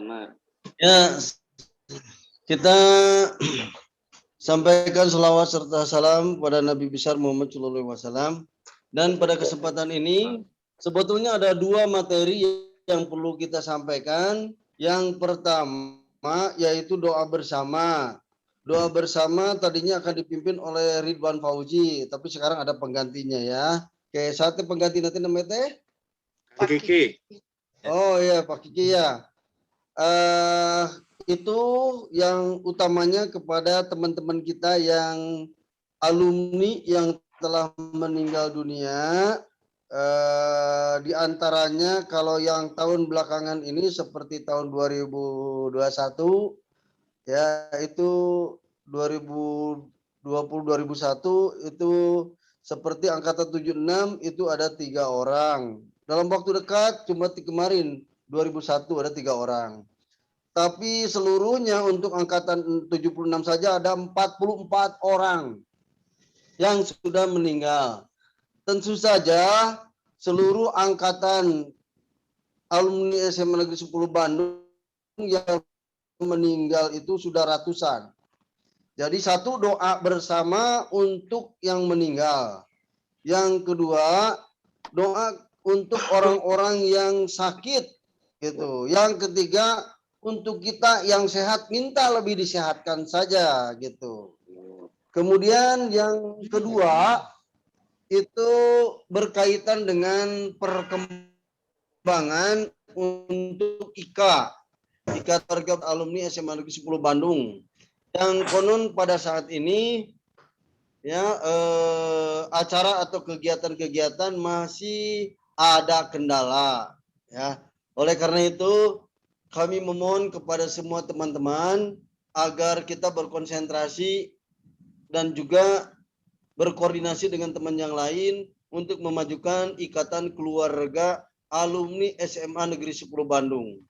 Sana. Ya, kita sampaikan selawat serta salam kepada Nabi besar Muhammad SAW. Dan pada kesempatan ini sebetulnya ada dua materi yang perlu kita sampaikan. Yang pertama yaitu doa bersama. Doa bersama tadinya akan dipimpin oleh Ridwan Fauji, tapi sekarang ada penggantinya ya. Oke, saatnya pengganti nanti namanya teh? Pak Kiki. Oh iya, Pak Kiki ya. Itu yang utamanya kepada teman-teman kita yang alumni yang telah meninggal dunia. Di antaranya kalau yang tahun belakangan ini seperti tahun 2021 ya, itu 2020 2001 itu seperti angkatan 76 itu ada 3 orang. Dalam waktu dekat cuma kemarin 2001 ada 3 orang. Tapi seluruhnya untuk angkatan 76 saja ada 44 orang yang sudah meninggal. Tentu saja seluruh angkatan alumni SMA Negeri 10 Bandung yang meninggal itu sudah ratusan. Jadi satu, doa bersama untuk yang meninggal. Yang kedua, doa untuk orang-orang yang sakit gitu. Yang ketiga, untuk kita yang sehat minta lebih disehatkan saja gitu. Kemudian yang kedua itu berkaitan dengan perkembangan untuk IKA, Ikatan Keluarga Alumni SMA Negeri 10 Bandung. Yang konon pada saat ini ya acara atau kegiatan-kegiatan masih ada kendala ya. Oleh karena itu kami memohon kepada semua teman-teman agar kita berkonsentrasi dan juga berkoordinasi dengan teman yang lain untuk memajukan Ikatan Keluarga Alumni SMA Negeri 10 Bandung.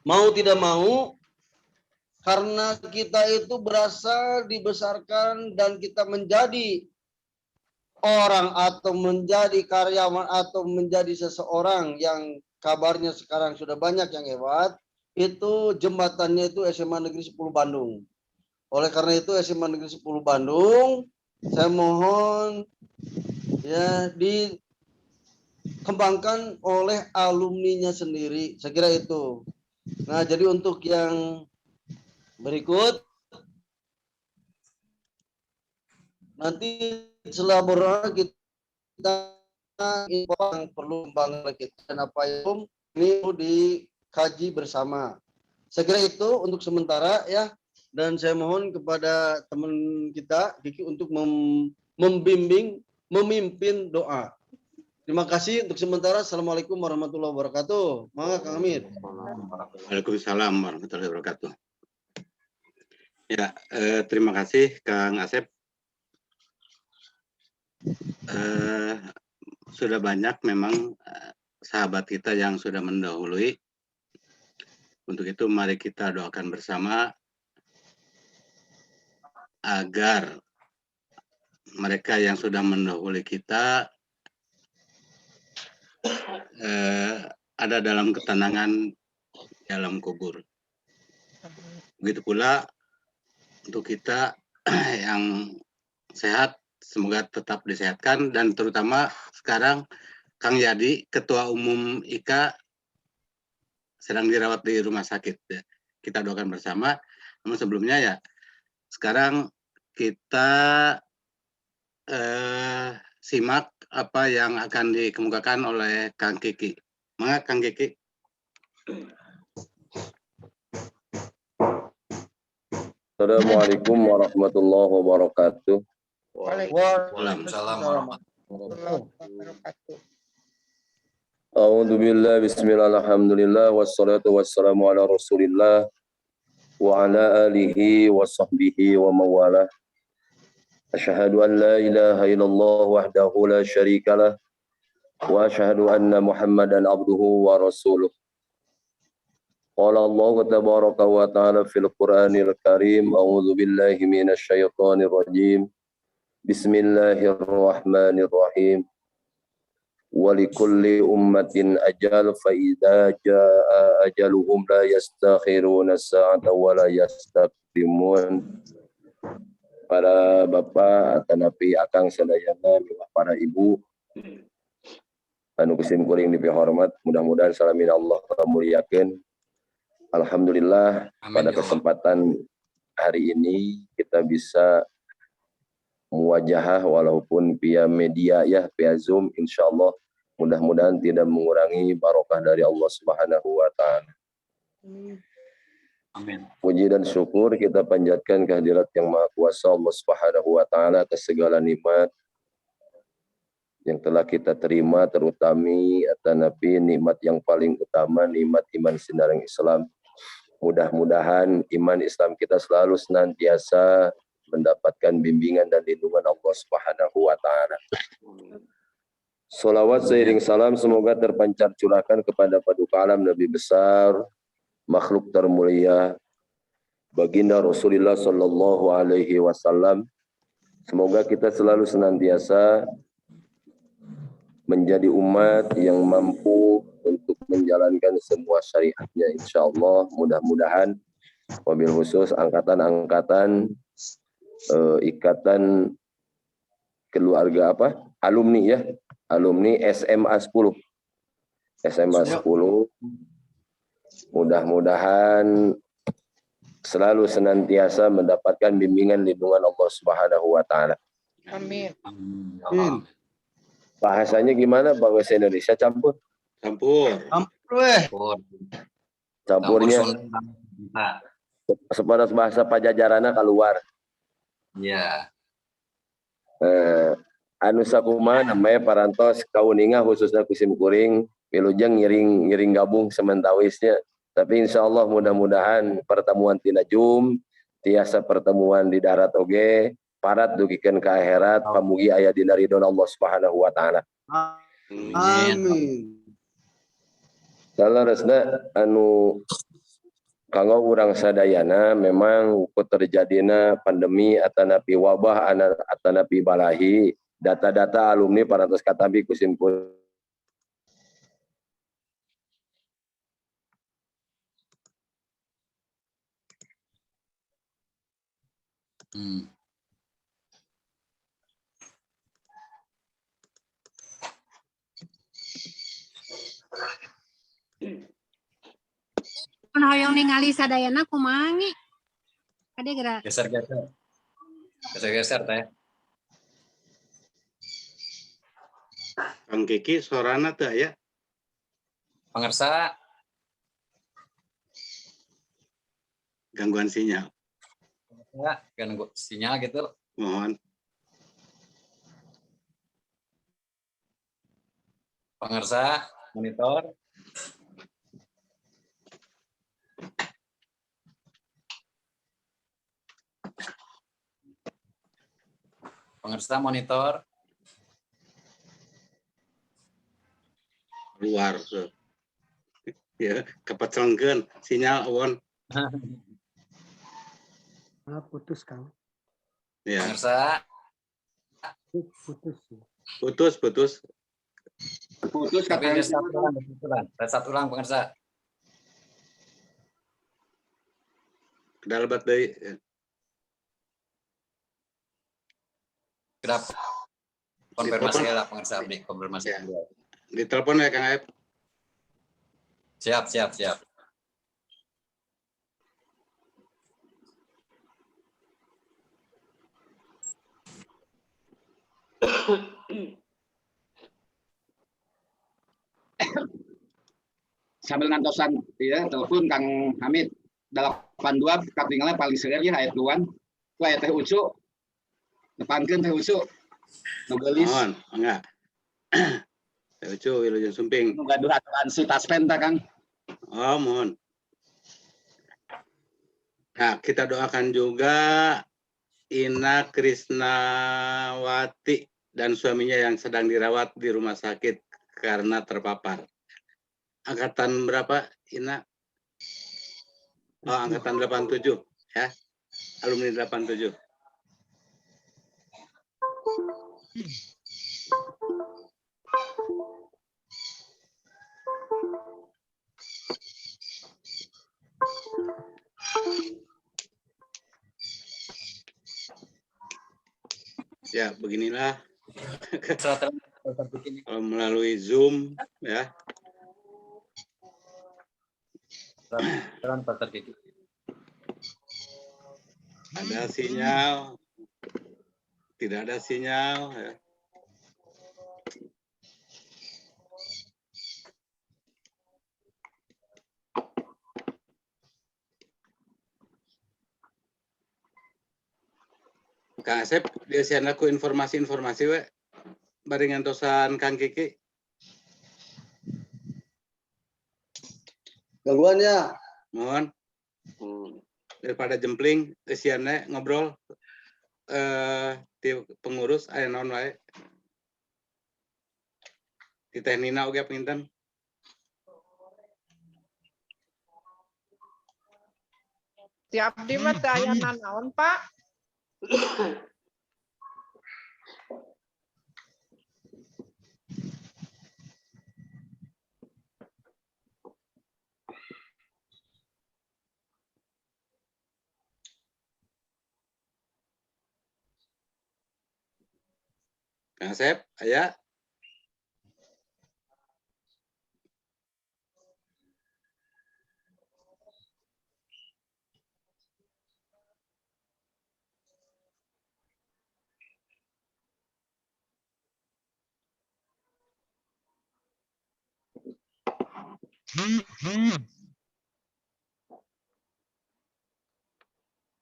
Mau tidak mau, karena kita itu berasal dibesarkan dan kita menjadi orang atau menjadi karyawan atau menjadi seseorang yang kabarnya sekarang sudah banyak yang hebat, itu jembatannya itu SMA Negeri 10 Bandung. Oleh karena itu SMA Negeri 10 Bandung, saya mohon ya dikembangkan oleh alumninya sendiri. Saya kira itu. Nah, jadi untuk yang berikut nanti setelah berdoa kita yang perlu kembangkan kita dan apa yang ini dikaji bersama. Saya kira itu untuk sementara ya. Dan saya mohon kepada teman kita Kiki untuk membimbing, memimpin doa. Terima kasih untuk sementara. Assalamualaikum warahmatullahi wabarakatuh. Mangga Kang Amir. Waalaikumsalam warahmatullahi wabarakatuh. Ya, terima kasih Kang Asep. Sudah banyak memang sahabat kita yang sudah mendahului. Untuk itu mari kita doakan bersama agar mereka yang sudah mendahului kita ada dalam ketenangan dalam kubur. Begitu pula untuk kita yang sehat, semoga tetap disehatkan, dan terutama sekarang Kang Yadi, Ketua Umum IKA, sedang dirawat di rumah sakit. Ya. Kita doakan bersama. Namun sebelumnya ya, sekarang kita simak apa yang akan dikemukakan oleh Kang Kiki. Mangga Kang Kiki. Assalamualaikum warahmatullahi wabarakatuh. Waalaikumsalam warahmatullahi wabarakatuh. A'udzu billahi bismillah alhamdulillah wassalatu wassalamu ala Rasulillah wa ala alihi wa sahbihi wa mawalah. Asyhadu an la ilaha illallah wahdahu la syarikalah wa asyhadu anna Muhammadan abduhu wa rasuluh. Qala Allah tabaraka wa ta'ala fil Qur'anil Karim, a'udzu billahi minasy syaithanir rajim. Bismillahirrahmanirrahim. Wa likulli ummatin ajal fa idza jaa ajaluhum la yastakhiruna sa'ata wa la yastaqdimun. Para bapak atanapi akang sadayana miwah para ibu anu kusim kuring dipihormat, mudah-mudahan salamin Allah muliakeun. Alhamdulillah. Amin, pada kesempatan hari ini kita bisa muwajahah walaupun via media ya, via Zoom, insyaallah mudah-mudahan tidak mengurangi barokah dari Allah Subhanahu wa taala. Amin. Puji dan syukur kita panjatkan kehadirat Yang Maha Kuasa Allah Subhanahu wa taala atas segala nikmat yang telah kita terima, terutami atanapi nikmat yang paling utama, nikmat iman sinareng Islam. Mudah-mudahan iman Islam kita selalu senantiasa mendapatkan bimbingan dan lindungan Allah Subhanahu wa taala. Salawat seiring salam semoga terpancar curahkan kepada paduka alam Nabi besar, makhluk termulia baginda Rasulullah sallallahu alaihi wasallam. Semoga kita selalu senantiasa menjadi umat yang mampu untuk menjalankan semua syariatnya, insyaallah. Mudah-mudahan wabil khusus angkatan-angkatan ikatan keluarga apa? Alumni ya, alumni SMA 10. SMA 10 mudah-mudahan selalu senantiasa mendapatkan bimbingan lindungan Allah Subhanahu wa taala. Amin. Amin. Bahasanya gimana? Bahasa Indonesia campur? Campur. Campur. Campurnya. Separas bahasa Pajajarana keluar. Iya. Anu sakumaha namanya parantos kauninga khususnya kusim kuring wilujeng ngiring gabung sementawisnya. Tapi insya Allah mudah-mudahan pertemuan tina Zoom tiasa pertemuan di darat oge parat dugikeun ka akhirat pamugi aya dina ridho Allah Subhanahu wa taala. Amin. Saleresna anu kanggo urang sadayana memang ku terjadina pandemi atanapi wabah atanapi balahi, data-data alumni parantos katampi ku simkuring. Hoyong ningali sadayana kumaha ngi? Kade geura. Geser-geser. Geser-geser teh. Kang Kiki sorana teu aya. Pangersa. Gangguan sinyal. Ya, ganggu sinyal gitu. Mohon. Pangersa, monitor. Pangersa monitor. Luar tuh. Ya, kepecelengkeun sinyal awon. Putus, Kang. Ya. Pangersa. Putus. Putus, putus. Putus katanya. Reset ulang, pangersa. Kedalbat deui. Kenapa? Konfirmasi lah pangersa abdi, konfirmasi. Ya. Ditelepon ya Kang Aep. Siap, siap, siap. Sambil nantosan ya telepon Kang Hamid 82 katinggalnya paling seueur ya ayat 2. Ku aya Teh Ucu. Nepangkeun Teh Ucu. Nu geulis. Mohon, enggak. Teh Ucu wilujeng sumping. Nu gaduh asuransi taspen tah Kang. Oh, mohon. Nah, kita doakan juga Ina Krisnawati dan suaminya yang sedang dirawat di rumah sakit karena terpapar. Angkatan berapa, Ina? Oh, angkatan 87 ya. Alumni 87. Ya, beginilah kalau melalui Zoom ya. Ada sinyal, tidak ada sinyal ya. Kang Asep, biasanya aku informasi-informasi we bari ngantosan Kang Kiki. Gangguan ya. Mohon. Daripada jempling, eusianna ngobrol ti pengurus aya naon wae. Ti Teh Nina oge panginten. Ti abdi mah teu aya nanaon, Pak. Kang Asep, aya?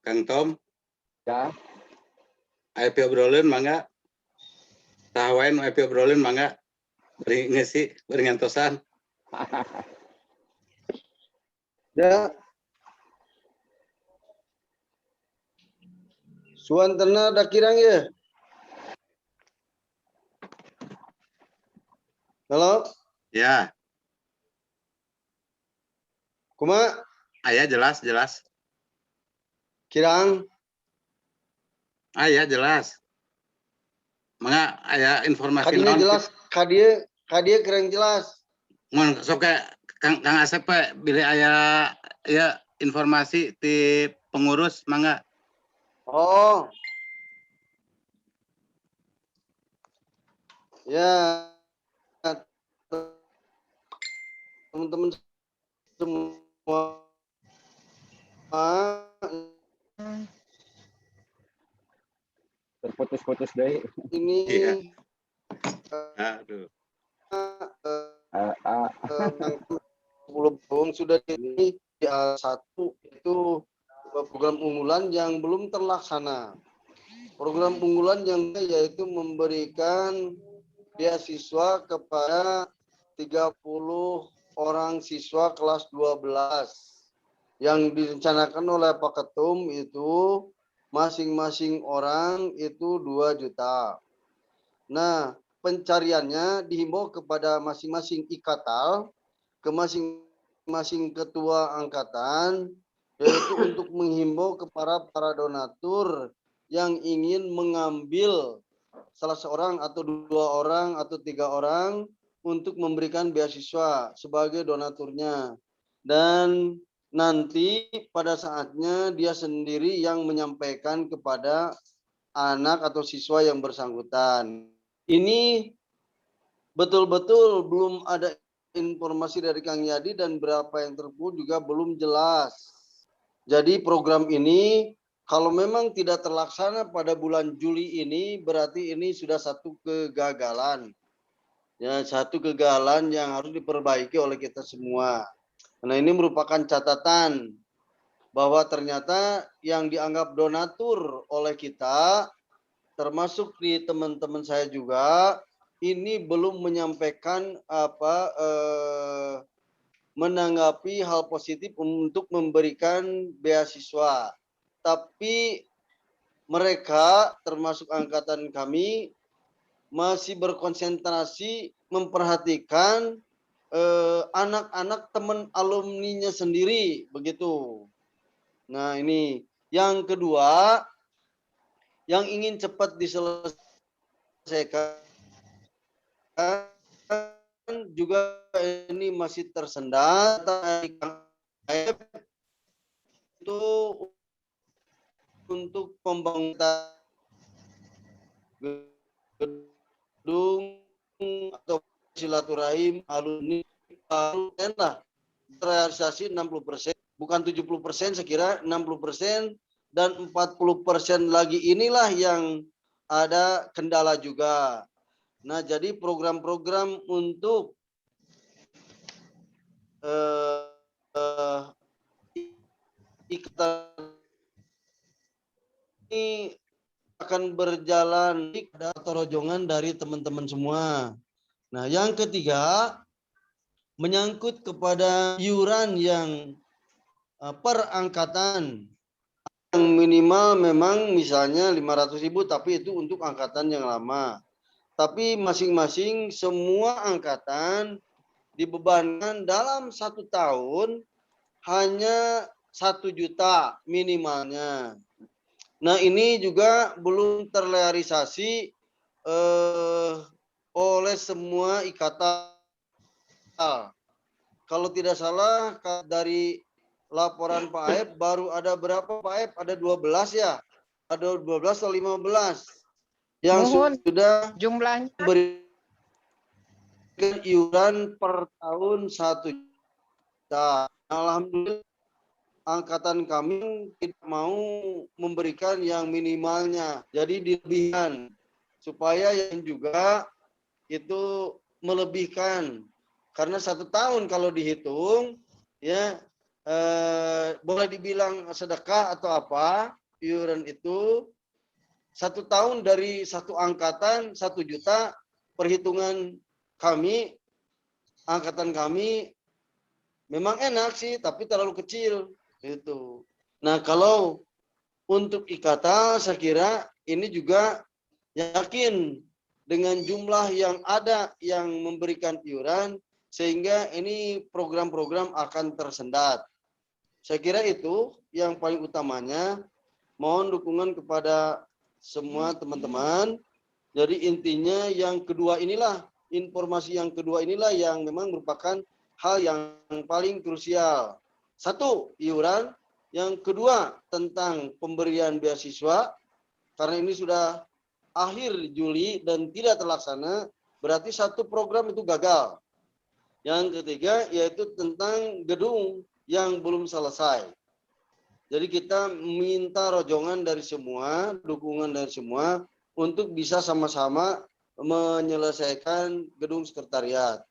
Kang Tom. Ya. Aya piobrolin mangga. Saha wae nu aya piobrolin mangga. Bari ngeusi, bari ngantosan. Ya. Suantena da kirang ya. Halo? Ya. Kuma? Aya jelas, jelas. Kirang? Aya jelas. Mangga aya informasi Kadieu naon? Jelas, kadieu kadieu kurang jelas. Mun sok ke Kang Asep we, bilih aya ya informasi ti pengurus mangga. Oh. Ya. Teman-teman semua Terputus-putus deh. Ini Iya. Aduh. Belum sudah ini satu itu program unggulan yang belum terlaksana. Program unggulan yang yaitu memberikan beasiswa kepada 30 orang siswa kelas 12 yang direncanakan oleh Pak Ketum itu masing-masing orang itu 2 juta. Nah, pencariannya dihimbau kepada masing-masing ikatal, ke masing-masing ketua angkatan, yaitu untuk menghimbau kepada para donatur yang ingin mengambil salah seorang atau 2 orang atau 3 orang untuk memberikan beasiswa sebagai donaturnya. Dan nanti pada saatnya dia sendiri yang menyampaikan kepada anak atau siswa yang bersangkutan. Ini betul-betul belum ada informasi dari Kang Yadi dan berapa yang terkumpul juga belum jelas. Jadi program ini kalau memang tidak terlaksana pada bulan Juli ini, berarti ini sudah satu kegagalan. Ya, satu kegagalan yang harus diperbaiki oleh kita semua. Nah, ini merupakan catatan bahwa ternyata yang dianggap donatur oleh kita, termasuk di teman-teman saya juga, ini belum menyampaikan menanggapi hal positif untuk memberikan beasiswa. Tapi mereka, termasuk angkatan kami, masih berkonsentrasi memperhatikan anak-anak teman alumninya sendiri, begitu. Nah, ini yang kedua, yang ingin cepat diselesaikan juga ini masih tersendat itu untuk pembangunan gedung atau silaturahim alumni baru lah realisasi 60%, bukan 70%, saya kira 60% dan 40% lagi inilah yang ada kendala juga. Nah, jadi program-program untuk ikatan ini akan berjalan ada rojongan dari teman-teman semua. Nah, yang ketiga menyangkut kepada iuran yang per angkatan yang minimal memang misalnya 500.000, tapi itu untuk angkatan yang lama. Tapi masing-masing semua angkatan dibebankan dalam 1 tahun hanya 1 juta minimalnya. Nah, ini juga belum terrealisasi oleh semua ikatan. Kalau tidak salah dari laporan Pak Aep baru ada berapa Pak Aep? Ada 12 ya? Ada 12 atau 15 yang Mohon sudah jumlahnya berikan iuran per tahun 1 juta. Alhamdulillah angkatan kami tidak mau memberikan yang minimalnya, jadi dilebihkan supaya yang juga itu melebihkan. Karena 1 tahun kalau dihitung ya, boleh dibilang sedekah atau apa, iuran itu 1 tahun dari 1 angkatan 1 juta, perhitungan kami, angkatan kami memang enak sih, tapi terlalu kecil itu. Nah, kalau untuk ikatan saya kira ini juga yakin dengan jumlah yang ada yang memberikan iuran, sehingga ini program-program akan tersendat. Saya kira itu yang paling utamanya. Mohon dukungan kepada semua teman-teman. Jadi intinya yang kedua inilah, informasi yang kedua inilah yang memang merupakan hal yang paling krusial. 1, iuran. Yang kedua, tentang pemberian beasiswa. Karena ini sudah akhir Juli dan tidak terlaksana, berarti 1 program itu gagal. Yang ketiga, yaitu tentang gedung yang belum selesai. Jadi kita minta rojongan dari semua, dukungan dari semua, untuk bisa sama-sama menyelesaikan gedung sekretariat.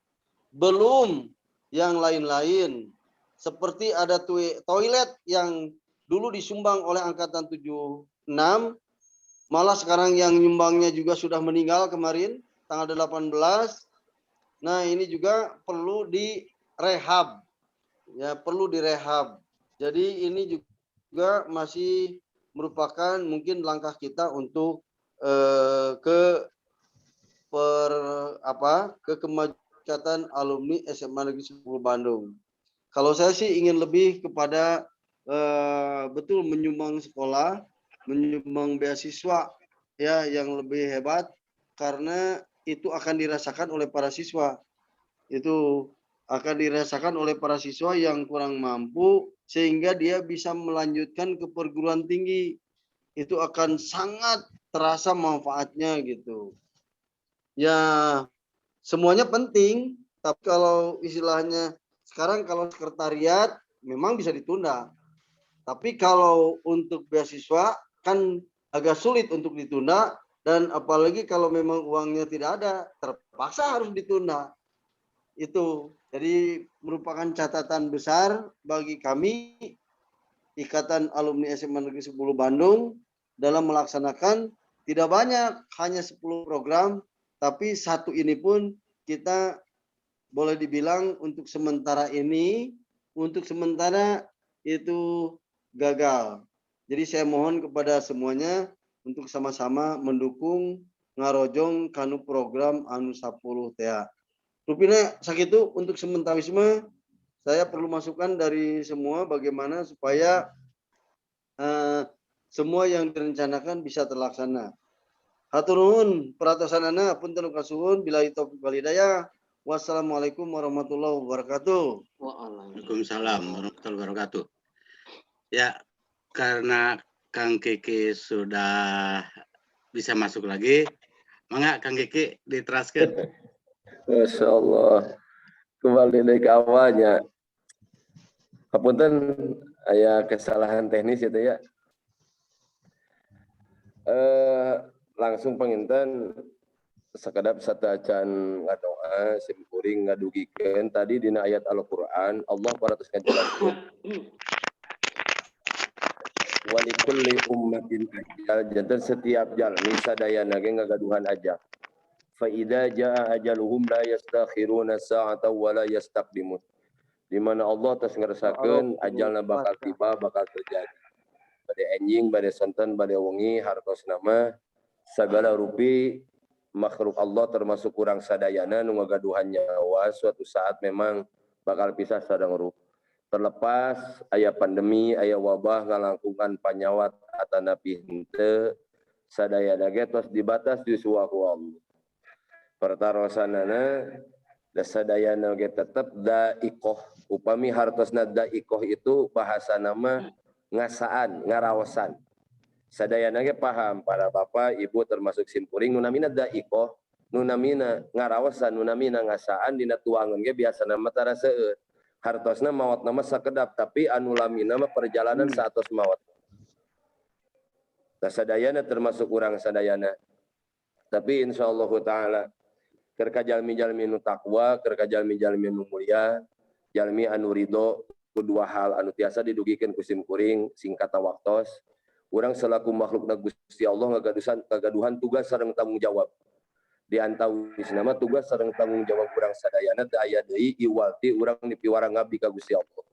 Belum yang lain-lain, seperti ada toilet yang dulu disumbang oleh angkatan 76, malah sekarang yang nyumbangnya juga sudah meninggal kemarin, tanggal 18. Nah, ini juga perlu direhab. Ya, perlu direhab. Jadi ini juga masih merupakan mungkin langkah kita untuk ke kemajuan alumni SMA Negeri 10 Bandung. Kalau saya sih ingin lebih kepada betul menyumbang sekolah, menyumbang beasiswa ya yang lebih hebat, karena itu akan dirasakan oleh para siswa. Itu akan dirasakan oleh para siswa yang kurang mampu sehingga dia bisa melanjutkan ke perguruan tinggi. Itu akan sangat terasa manfaatnya gitu. Ya, semuanya penting, tapi kalau istilahnya sekarang kalau sekretariat memang bisa ditunda. Tapi kalau untuk beasiswa kan agak sulit untuk ditunda, dan apalagi kalau memang uangnya tidak ada, terpaksa harus ditunda. Itu jadi merupakan catatan besar bagi kami Ikatan Alumni SMA Negeri 10 Bandung dalam melaksanakan tidak banyak, hanya 10 program, tapi satu ini pun kita boleh dibilang untuk sementara ini, untuk sementara itu gagal. Jadi saya mohon kepada semuanya untuk sama-sama mendukung ngarojong kanu program anu 10 tea. Rupina sakitu untuk sementawisme, saya perlu masukan dari semua bagaimana supaya semua yang direncanakan bisa terlaksana. Hatur nuhun perhatosanana, punten kasuhun, billahi taufik wal hidayah. Wassalamualaikum warahmatullahi wabarakatuh. Waalaikumsalam warahmatullahi wabarakatuh. Ya, karena Kang Kiki sudah bisa masuk lagi, mangga Kang Kiki diteraskan. Masya Allah. Kembali dari ke awalnya. Hapunten, aya kesalahan teknis itu ya. Langsung panginten sakedap sateuacan ngadoa simkuring ngadugikeun tadi dina ayat Al-Qur'an Allah parantos ngajelaskeun walikulli ummatin ajal, janten setiap jalmi sadayana ge ngagaduhan ajal. Fa idza jaa ajaluhum la yastakhiruna sa'atan wa la yastaqdimun, di mana Allah tos ngersakeun ajalna bakal tiba, bakal terjadi bade enjing, bade sonten, bade wengi. Hartosna mah segala rupi makhluk Allah, termasuk urang sadayana nu ngagaduhan nyawa, suatu saat memang bakal pisah sareng ruh, terlepas aya pandemi, aya wabah ngalangkungan panyawat atanapi henteu, sadayana ge tos dibatas yuswa ku Allah. Pertarosanana da sadayana ge tetep daikoh. Upami hartosna daikoh itu bahasa nama ngasaan, ngaraosan, sadayana ge paham, para bapak ibu termasuk simkuring, nu namina daikoh, nu namina ngaraosan, nu namina ngasaan dina tuangan ge biasa nama tara seueur. Hartosna maot nama sakedap, tapi anu lamina mah perjalanan saatos maot. Nah, sadayana termasuk urang sadayana. Tapi insyaallah taala keur ka jalmi-jalmi nu takwa, keur ka jalmi-jalmi nu mulia, jalmi anu ridho ku dua hal anu tiasa didugikeun ku simkuring singkata waktos. Urang selaku makhluk Gusti Allah ngagaduhan tugas sareng tanggung jawab. Di antawisna mah tugas sareng tanggung jawab urang sadayana teu aya deui iwal ti urang dipiwarang ngabdi ka Gusti Allah.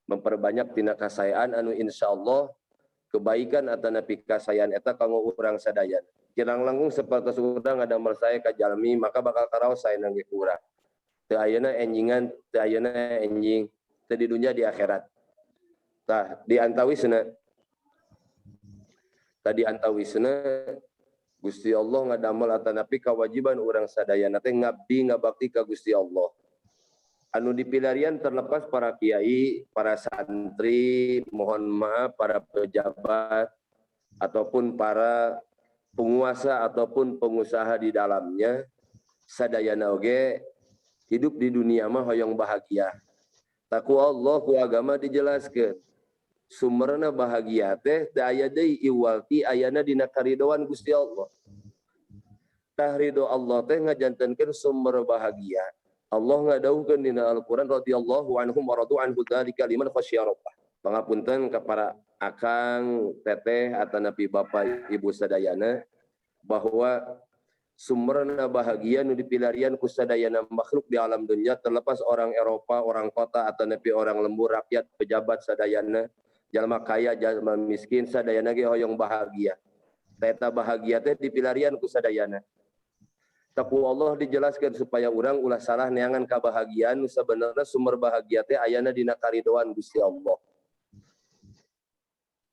Memperbanyak tina kasaean anu insyaallah kebaikan atanapi kasaean eta kanggo urang sadayana. Kirang langkung sapertos urang ngadamel sae ka jalmi, maka bakal karaos sae nangge ku urang. Teu ayeuna enjingan, teu ayeuna enjing, teu di dunya di akhirat. Tah, di antawisna tadi, antawisna Gusti Allah ngadamel atanapi kewajiban urang sadayana teh ngabdi ngabakti ka Gusti Allah. Anu dipilarian terlepas para kiai, para santri, mohon maaf para pejabat ataupun para penguasa ataupun pengusaha di dalamnya, sadayana oge hidup di dunia mah hoyong bahagia. Tah, ku Allah, ku agama dijelaskeun. Sumberna bahagia teh teu aya deui iwal ti ayana dina karidoan Gusti Allah. Tah, ridho Allah teh ngajantenkeun sumber bahagia. Allah ngadawuhkeun dina Al-Qur'an radhiyallahu anhum wa radu anhu dzalika liman khasyiya rabbah. Pangapunten ka para akang, teteh atanapi bapak ibu sadayana bahwa sumberna bahagia nu dipilarian ku sadayana makhluk di alam dunia, terlepas orang Eropa, orang kota atanapi orang lembur, rakyat, pejabat sadayana, jalma kaya, jalma miskin, sadayana ge hoyong bahagia. Eta bahagia teh dipilarian ku sadayana. Tah, ku Allah dijelaskan supaya urang ulah salah neangan kebahagiaan nu sebenarnya sumber bahagia teh ayana dina karidoan Gusti Allah.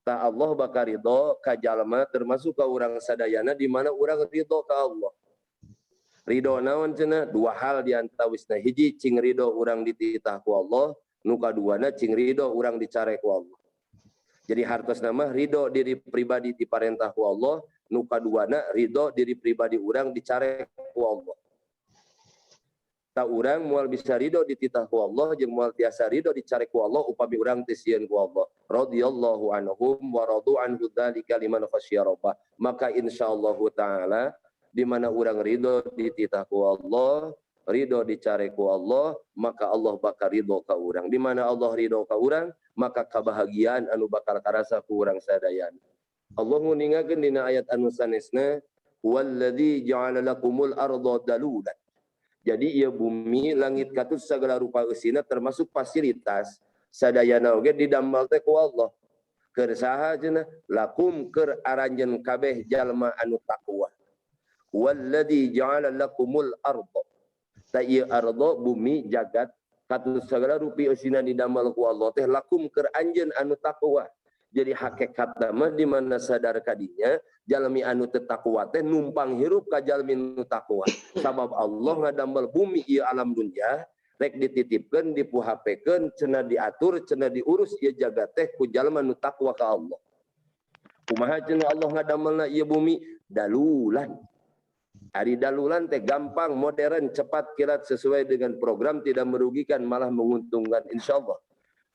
Tah, Allah bakal ridho ka jalma termasuk ka urang sadayana di mana urang ridho ka Allah. Ridho naon cenah? Dua hal di antawisna. Hiji, cing ridho urang dititah ku Allah, nu kaduana cing ridho urang dicare ku Allah. Jadi hartosna mah ridho diri pribadi diparentah ku Allah, nu kaduana ridho diri pribadi urang dicare ku Allah. Tah, urang moal bisa ridho dititah ku Allah jeung moal tiasa ridho dicare ku Allah upami urang teu sieun ku Allah. Radhiyallahu anhum wa radu anhu dzalika liman khasyiya rabbah. Maka insyaallah taala di mana urang ridho dititah ku Allah, ridho dicare ku Allah, maka Allah bakal ridho ka urang. Di mana Allah ridho ka urang, maka kebahagiaan anu bakal karasa ku urang sadayana. Allah nguningakeun dina ayat anu sanesna walladzi ja'ala lakumul arda dalulan. Jadi ieu bumi, langit katut segala rupa eusina termasuk fasilitas sadayana oge didamel teh ku Allah. Keur saha cenah? Lakum, keur aranjeun kabeh jalma anu takwa. Walladzi ja'ala lakumul arda. Ta ieu arda, bumi, jagat katut segala rupi eusina didamel ku Allah teh lakum, keur anjeun anu takwa. Jadi hakikatna mah di mana sadar kadinya, jalmi anu teu takwa teh numpang hirup ka jalmi nu takwa. Sabab Allah ngadamel bumi ieu alam dunya rek dititipkeun, dipuhapekeun, cenah diatur, cenah diurus ieu jagat teh ku jalma nu takwa ka Allah. Kumaha cenah Allah ngadamelna ieu bumi? Dalulan. Ari dalulan teh gampang, modern, cepat, kilat, sesuai dengan program, tidak merugikan, malah menguntungkan insyaallah.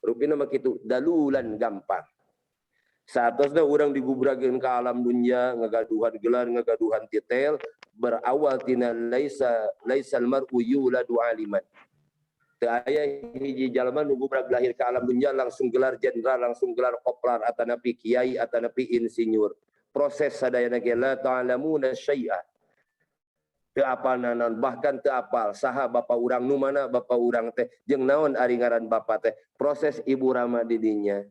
Rupina mah kitu, dalulan gampang. Saatosna urang digubrakeun ka alam dunya, ngagaduhan gelar, ngagaduhan titel, berawal tina laisa laisal mar'u yuladu aliman. Teu aya hiji jalma nu gubrak lahir ke alam dunya langsung gelar jenderal, langsung gelar koplar, atanapi kiai, atanapi insinyur. Proses sadayana ge la ta'lamuna syai'a. Teu apal naon, bahkan teu apal saha bapa urang, nu mana bapa urang teh, jeung naon ari ngaran bapa teh. Proses ibu rama di dinya.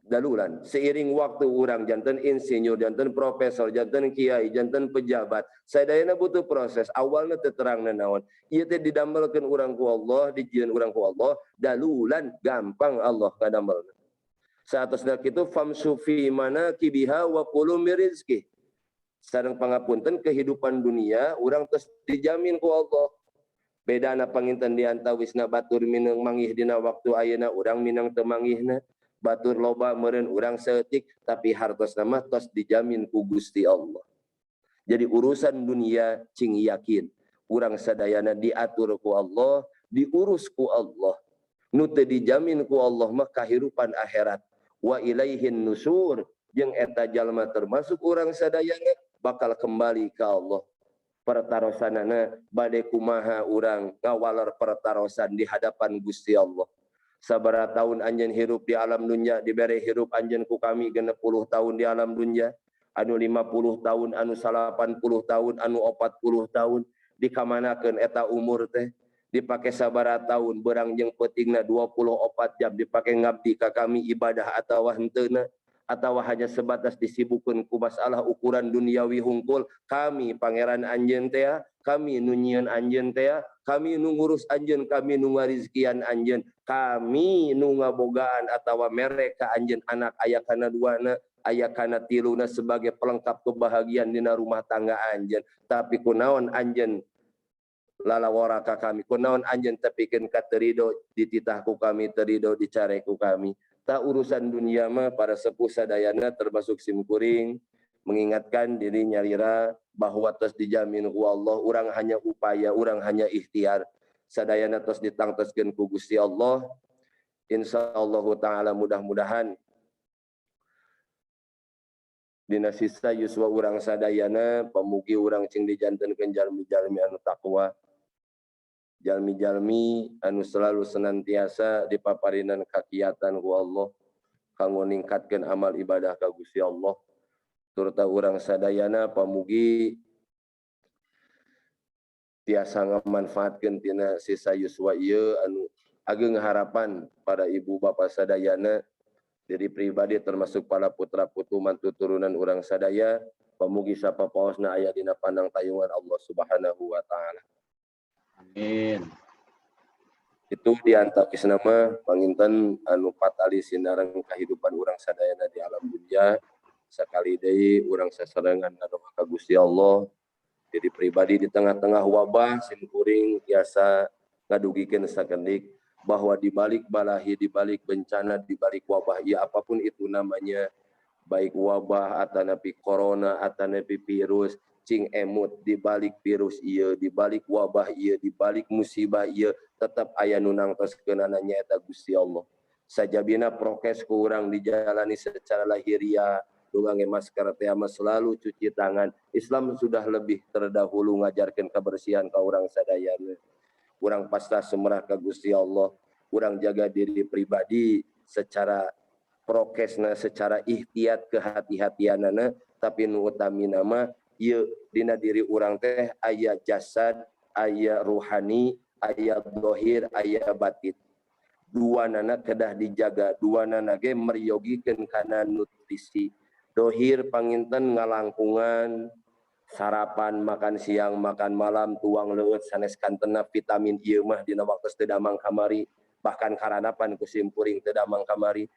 Dalulan seiring waktu urang janten insinyur, janten profesor, janten kiai, janten pejabat, sadayana butuh proses. Awalna teu terang naon ieu teh, didamelkeun urang ku Allah, dijieun urang ku Allah dalulan, gampang Allah kadamelna. Saatosna kitu, famsyu fi manakibiha wa kulu min rizqih. Sareng pangapunten, kehidupan dunia urang terus dijamin ku Allah. Bedana panginten di antawisna batur mineng manggih dina waktu ayeuna, urang minang teu manggihna. Batur loba meureun, urang saeutik, tapi hartosna mah tos dijamin ku Gusti Allah. Jadi urusan dunia cing yakin urang sadayana diatur ku Allah, diurus ku Allah. Nu teu dijamin ku Allah mah kahirupan akhirat. Wa ilaihin nusur, jeung eta jalma termasuk urang sadayana bakal kembali ke Allah. Pertarosanana bade kumaha urang ngawaler pertarosan di hadapan Gusti Allah. Sabaraha tahun anjeun hirup di alam dunia, dibere hirup anjeun ku kami 60 tahun di alam dunia, anu 50 tahun, anu 80 tahun, anu 40 tahun, dikamanakeun eta umur teh? Dipake sabaraha tahun? Berang jeung peutingna 24 jam dipake ngabdi ka kami, ibadah atawa henteuna, atawa hanya sebatas disibukkeun ku masalah ukuran duniawi hungkul? Kami pangeran anjeun teh, kami nu nyieun anjeun teh, kami nu ngurus anjeun, kami nu ngarizkian anjeun, kami nu ngabogaan atawa mere ka anjeun anak, aya kana duana, aya kana tiluna, sebagai pelengkap kebahagiaan dina rumah tangga anjeun. Tapi kunaon anjeun lalawora ka kami? Kunaon anjeun tepikeun ka teu rido dititah ku kami, teu rido dicare ku kami? Tak urusan dunia mah para sepuh sadayana termasuk simkuring mengingatkan diri nyalira bahwa tos dijamin ku Allah. Urang hanya upaya, urang hanya ikhtiar, sadayana tos ditangtoskeun ku Gusti Allah. Insyaallah taala, mudah-mudahan dina sisa yuswa urang sadayana pamugi urang cing dijantenkeun jalmi-jalmi anu takwa, jalmi-jalmi anu selalu senantiasa dipaparinan kakiatan ku Allah kanggo ningkatkeun amal ibadah ka Gusti Allah. Turta urang sadayana pamugi tiasa ngamanfaatkeun tina sisa yuswa ieu anu ageng harapan pada ibu bapak sadayana, diri pribadi termasuk para putra putu mantu turunan urang sadaya, pamugi sapapaosna aya dina pandang tayungan Allah Subhanahu wa taala. Amin. Itu diantawis nama panginten anu patali sinareng kehidupan urang sadayana di alam dunia. Sekali deui urang sasarengan ngadoa ka Gusti Allah. Jadi pribadi di tengah-tengah wabah, simkuring biasa ngadugikeun sakedik bahwa di balik balahi, di balik bencana, di balik wabah, ya apapun itu namanya, baik wabah atanapi corona atanapi virus, cing emut di balik virus ieu, di balik wabah ieu, di balik musibah ieu, tetap aya nu nangtoskeunana, nyaeta Gusti Allah. Sajabina prokes ku urang dijalani secara lahiriah, ngangge masker teh mah, selalu cuci tangan. Islam sudah lebih terdahulu ngajarkan kebersihan ka urang sadayana. Urang pasrah semerah ka Gusti Allah, urang jaga diri pribadi secara prokesna, secara ikhtiat kehati-hatianana, tapi nu utamina mah ieu dina diri urang teh aya jasad, aya ruhani, aya dohir, aya batin. Dua nana kedah dijaga, dua nana ge meryogikeun kana nutrisi. Dohir panginten ngalangkungan sarapan, makan siang, makan malam, tuang leueut, sanes kantena vitamin ieu mah dina waktu teu damang kamari, bahkan karanapan ku simkuring teu damang kamari.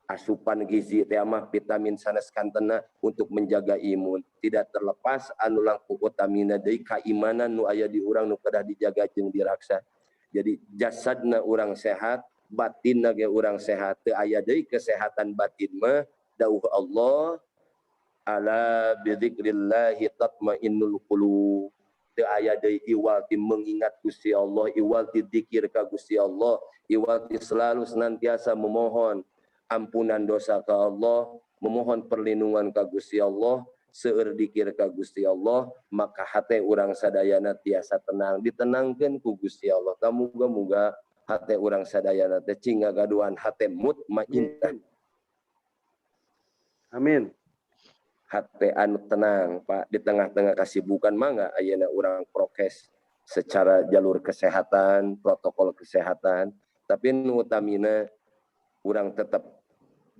Asupan gizi teh mah vitamin sanes kantena untuk menjaga imun. Tidak terlepas anu langkung utamina deui kaimanan nu aya di urang nu kedah dijaga jeung diraksa. Jadi jasadna urang sehat, batinna ge urang sehat. Teu aya deui kesehatan batin mah dawuh Allah, ala bidzikrillahi tatmainnul qulub. Teu aya deui iwal ti mengingat Gusti Allah, iwal ti dzikir ka Gusti Allah, iwal ti selalu senantiasa memohon ampunan dosa ka Allah, memohon perlindungan ka Gusti Allah, seueur dikir ka Gusti Allah, maka hate urang sadayana tiasa tenang, ditenangkeun ku Gusti Allah. Tah, muga-muga hate urang sadayana teh cing ngagaduhan hate mutmainnah. Amin. Hate anu tenang, Pak, di tengah-tengah kasibukan mangga ayeuna urang prokes secara jalur kesehatan, protokol kesehatan, tapi nu utamina urang tetap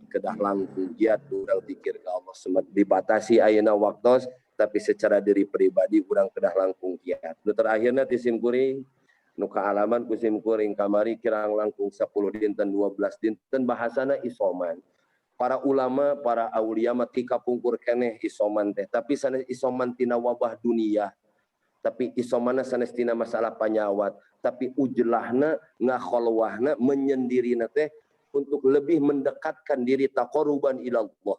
kedah langkung giat urang dikir ke Allah. Semet dibatasi ayeuna waktos, tapi secara diri pribadi urang kedah langkung giat. Nu terakhirna ti sim kuring, nu kaalaman ku sim kuring kamari kirang langkung 10 dinten, 12 dinten, bahasana isoman. Para ulama, para aulia mah ti kapungkur keneh isoman teh, tapi sanes isoman tina wabah dunia, tapi isomana sanes tina masalah panyawat, tapi ujlahna, ngakholwahna, menyendirina teh untuk lebih mendekatkan diri, taqarruban ilallah.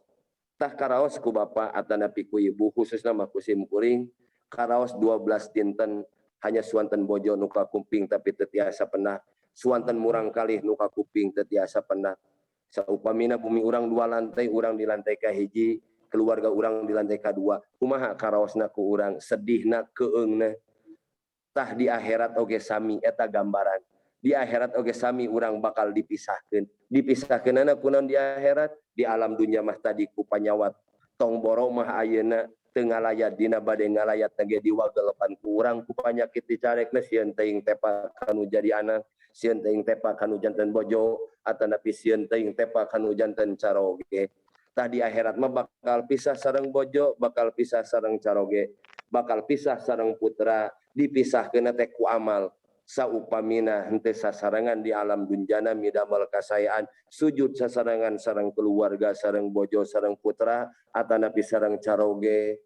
Tah, karaos ku bapak atanapi ku ibu, khususna mah ku sim kuring, karaos 12 dinten hanya suanten bojo nu kuping tapi teu tiasa pernah, suanten murang kalih nu kuping teu tiasa pernah. Saupamina bumi urang dua lantai, urang di lantai kahiji, keluarga urang di lantai kedua, kumaha karaosna ku urang, sedihna, keungna. Tah, di akhirat oge sami eta gambaran. Di akhirat oge sami, urang bakal dipisahkeun. Dipisahkeunana kunaon di akhirat? Di alam dunia mah tadi ku panyawat tong boro mah ayeuna teu ngalayat, dina bade ngalayat ge diwagelepan ku urang ku panyakit, dicarekna, sieun teuing tepa kanu jadi anak, sieun teuing tepa kanu janten bojo, atanapi sieun teuing tepa kanu janten caroge. Tah, di akhirat mah bakal pisah sareng bojo, bakal pisah sareng caroge, bakal pisah sareng putra. Dipisahkeun teh ku amal. Saupamina henteu sasarengan di alam dunjana midamel kasayaan, sujud sasarengan sareng keluarga, sareng bojo, sareng putra, atanapi sareng caroge,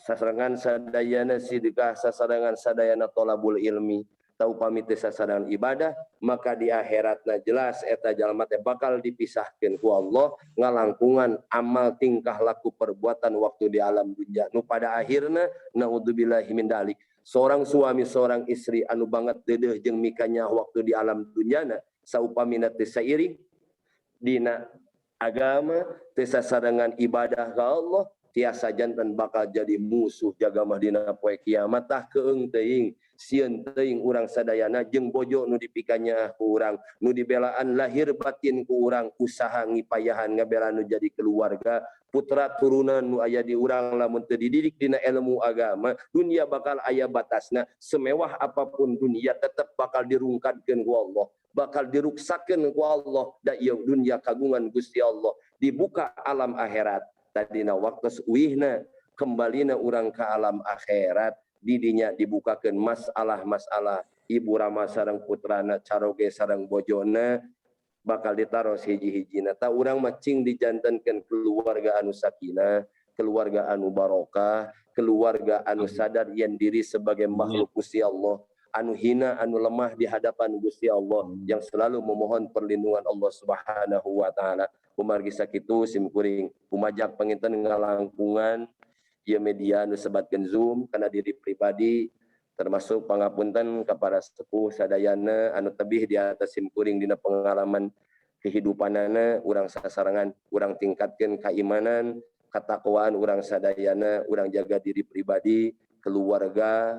sasarengan sadayana sidekah, sasarengan sadayana tolabul ilmi, tah, upami teu sasarengan ibadah, maka di akhiratna jelas eta jalma teh bakal dipisahkeun ku Allah ngalangkungan amal, tingkah laku, perbuatan waktu di alam dunia, nu pada akhirna naudzubillahi min dalik, seorang suami, seorang istri anu banget deudeuh jeung mikanya waktu di alam dunyana, saupamina teu sairing dina agama, teu sasarengan ibadah ka Allah, tiasa janten bakal jadi musuh jaga mah dina poe kiamat. Tah, keung teuing, sieun teuing urang sadayana jeung bojo nu dipikanya ku urang, nu dibelaan lahir batin ku urang, usaha ngipayahan ngabela nu jadi keluarga, putra turunan nu aya di urang, lamun teu dididik dina ilmu agama, dunia bakal aya batasna. Semewah apapun dunia tetep bakal dirungkadkeun ku Allah, bakal diruksakeun ku Allah, da ieu dunia kagungan Gusti Allah. Dibuka alam akhirat tadina, waktu uihna, kembalina urang ke alam akhirat, didinya dibukakan masalah-masalah ibu rama sareng putrana, caroge sareng bojona, bakal ditaros hiji-hijina. Tah, urang mah cing dijantenkeun keluarga anu sakinah, keluarga anu barokah, keluarga anu sadar yen diri sebagai makhluk Gusti Allah anu hina, anu lemah di hadapan Gusti Allah, yang selalu memohon perlindungan Allah Subhanahu wa taala. Kumargi sakitu, sim kuring kumajak panginten ngalangkungan ieu media anu sebatkeun Zoom kana diri pribadi, termasuk pangapunten kepada sepuh sadayana anu tebih di atas sim kuring dina pengalaman kehidupanana. Urang sasarengan urang tingkatkeun keimanan, ketakwaan urang sadayana, urang jaga diri pribadi, keluarga,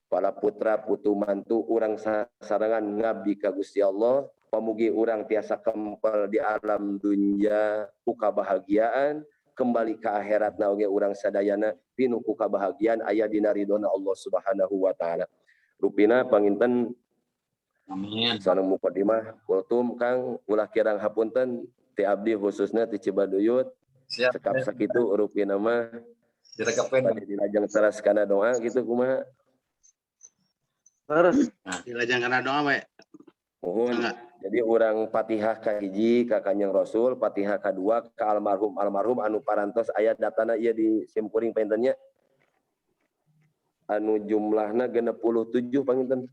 para putra, putu, mantu, urang sasarengan ngabdi ka Gusti Allah. Pamugi urang tiasa kempel di alam dunia ku kabahagiaan, kembali ke akhirat na oge urang sadayana pinuh ku kabahagiaan, aya dina ridona Allah Subhanahu wa taala. Rupina panginten. Amin. Sareng mukadimah kultum, Kang, ulah kirang hapunten ti abdi khususnya ti Cibaduyut. Siap. Cekap sakitu rupina mah. Direkepeun. Bade dilajeng teras kana doa gitu, kumaha? Terus. Dilajeng kana doa we. Mohon. Enggak. Jadi urang Fatihah kahiji ka Kanjeng Rasul, Fatihah kadua ka almarhum almarhum anu parantos aya datana ieu di simkuring panginten nya. Anu jumlahna 67 panginten.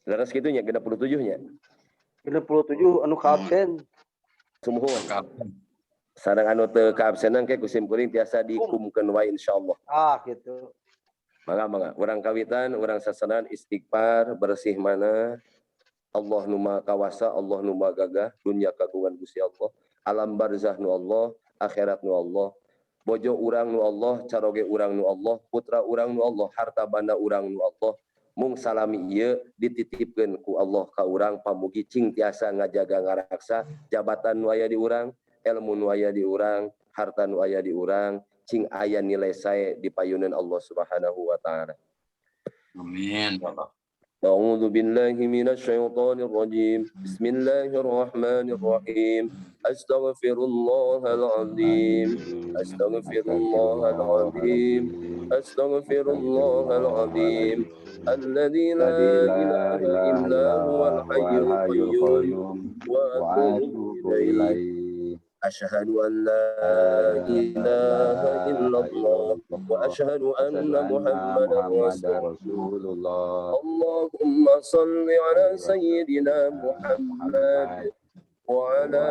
Leres kitu nya, 67 nya. 67 anu kaabsen. Sumuhun. Sareng anu teu kaabsenan ke ku simkuring tiasa dikumkeun wae insyaallah. Ah, gitu. Mangga, mangga. Urang kawitan, urang sasaran istighfar, bersih mana. Allah nu Maha Kawasa, Allah nu Maha Gagah, dunia kagungan Gusti Allah, alam barzah nu Allah, akhirat nu Allah, bojo urang nu Allah, caroge urang nu Allah, putra urang nu Allah, harta banda urang nu Allah. Mung salami ieu dititipkeun ku Allah ka urang, pamugi cing tiasa ngajaga ngaraksa jabatan nu aya di urang, ilmu nu aya di urang, harta nu aya di urang, cing aya nilai sae di payunan Allah Subhanahu wa taala. Amin. أعوذ بالله من الشيطان الرجيم. بسم الله الرحمن الرحيم. أستغفر الله العظيم. أستغفر الله العظيم. أستغفر الله العظيم. الذي لا إله إلا هو الحي القيوم وأتوب إليه. أشهد أن لا إله إلا الله وأشهد أن محمدا رسول الله. اللهم صل على سيدنا محمد وعلى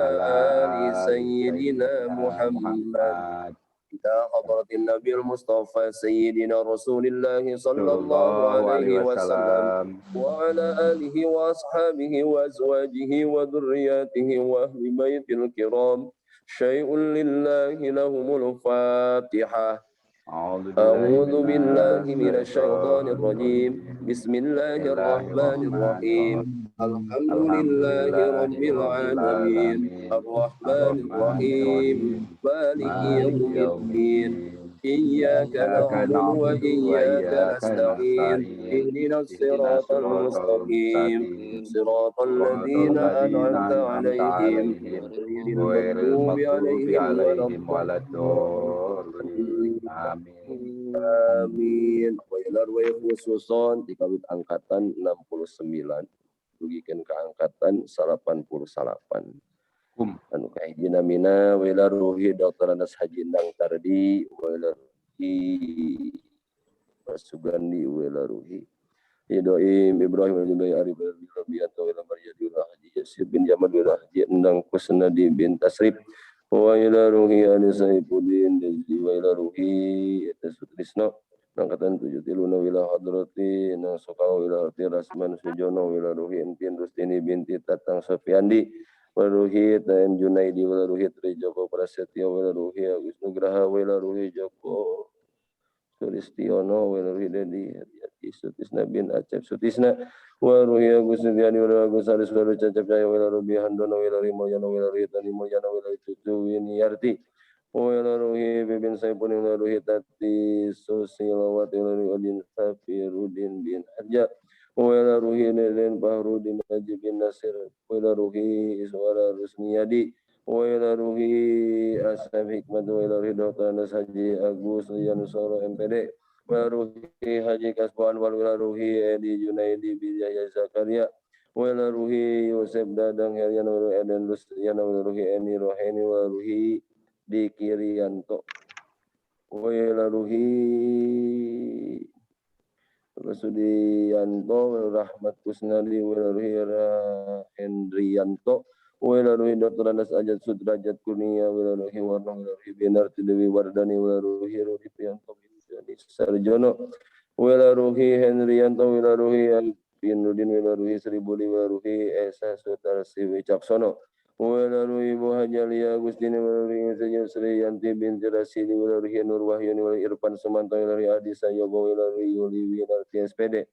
آل سيدنا محمد. إلى حضرة النبي المصطفى سيدنا رسول الله صلى الله عليه وسلم وعلى آله وأصحابه وأزواجه وذرياته وأهل بيت الكرام. شيء لله لهم الفاتحة. أعوذ بالله من الشيطان الرجيم. بسم الله الرحمن الرحيم. الحمد لله رب العالمين. الرحمن الرحيم. مالك يوم الدين. إياك نعبد وإياك نستعين. اهدنا الصراط المستقيم. صراط الذين أنعمت عليهم غير المغضوب عليهم ولا الضالين. Amin. Amin. Wailar wa khususon dikawit angkatan 69 dugikeun ka angkatan 88. Kum. Anu kahiji namina wailar ruhi Dr. Anas Haji Endang Tardi, wailar ruhi Sugandi, wailar ruhi Idoim Ibrahim bin Arif bin Rabianto, wailar Maryadi Haji Yasir bin Jamal, wailar Haji Endang Kusnadi bin Tasrif, wa ila ruhi Ali Saifuddin Dezi, wa ila ruhi Sutrisno angkatan 73 wila hadrati nang Sokawa, wila hadrati Rasman Sujono, wila ruhi Entin Rustini binti Tatang Sofiandi, wa ruhi TM Junaidi, wila ruhi Tri Joko Prasetyo, wila ruhi Agus Nugraha, wila ruhi Joko Sulistiono, wila ruhi Dedi Hadiati Sutisna bin Acep Sutisna, wa ruhi Agus Setiani, wa Agus Aris, wa ruhi Cecep Jaya, wa ruhi Handono, wa ruhi Moyono, wa ruhi Tani Moyono, wa ruhi Cucu Winiarti, wa ruhi Bibin Saipun, wa ruhi Tati Susilawati, wa ruhi Odin Safirudin bin Harja, wa ruhi Nelen Bahrudin Haji bin Nasir, wa ruhi Iswara Rusmiyadi, wa ruhi Asaf Hikmat, wa ruhi Dr. Anas Haji Agus Yanusoro MPD, wa ruhi Haji Kasbo Anwar, wa ruhi Edi Junaidi bin Yahya Zakaria, wa ruhi Yosef Dadang Herian, wa ruhi Eden Lustiana, wa ruhi Eni Roheni, wa ruhi Diki Rianto, wa ruhi Rasudianto, wa Rahmat Kusnadi, wa ruhi Hendrianto, wa ruhi Dr. Anas Ajat Sudrajat Kurnia, wa ruhi Warno, wa ruhi Binarti Dewi Wardani, wa ruhi Rudi Prianto Sarjono, wa ruhi Henrianto, wa ruhi Alvin Nudin, wa ruhi Sri Budi, wa ruhi Esa Sutarsi Wicaksono, wa ruhi Ibu Hajalia Agustini, wa ruhi Insinyur Sri Yanti binti Rasidi, wa ruhi Nur Wahyuni, wa Irfan Sumanto, wa ruhi Adi Sayogo, wa ruhi Yuli Winarti SPD,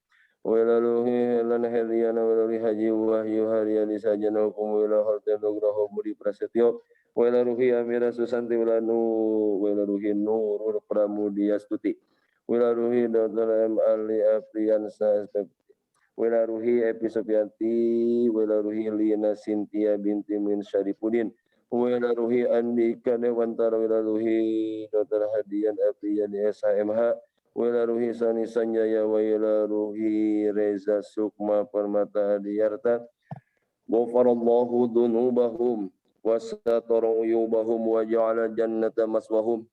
wa ruhi Helan Heriana, wa ruhi Haji Wahyu Haryadi Sajana Hukum, wa Hotel Nugroho Budi Prasetyo, wa ruhi Amira Susanti, wa ruhi Nurul Pramudiastuti, wa ruhi Dr. M. Ali Afriansa SPP, wa ruhi Epi Sofianti, wa ruhi Lina Sintia binti Min Syarifudin, wa ruhi Andika Dewantara, wa ruhi Dr. Hadian Afrian SHMH, Wa ila ruhi Sani Sanjaya wa ila ruhi Reza Sukma Permata Adiarta. Ghafarallahu dzunubahum wa satara uyubahum wa ja'ala jannata maswahum.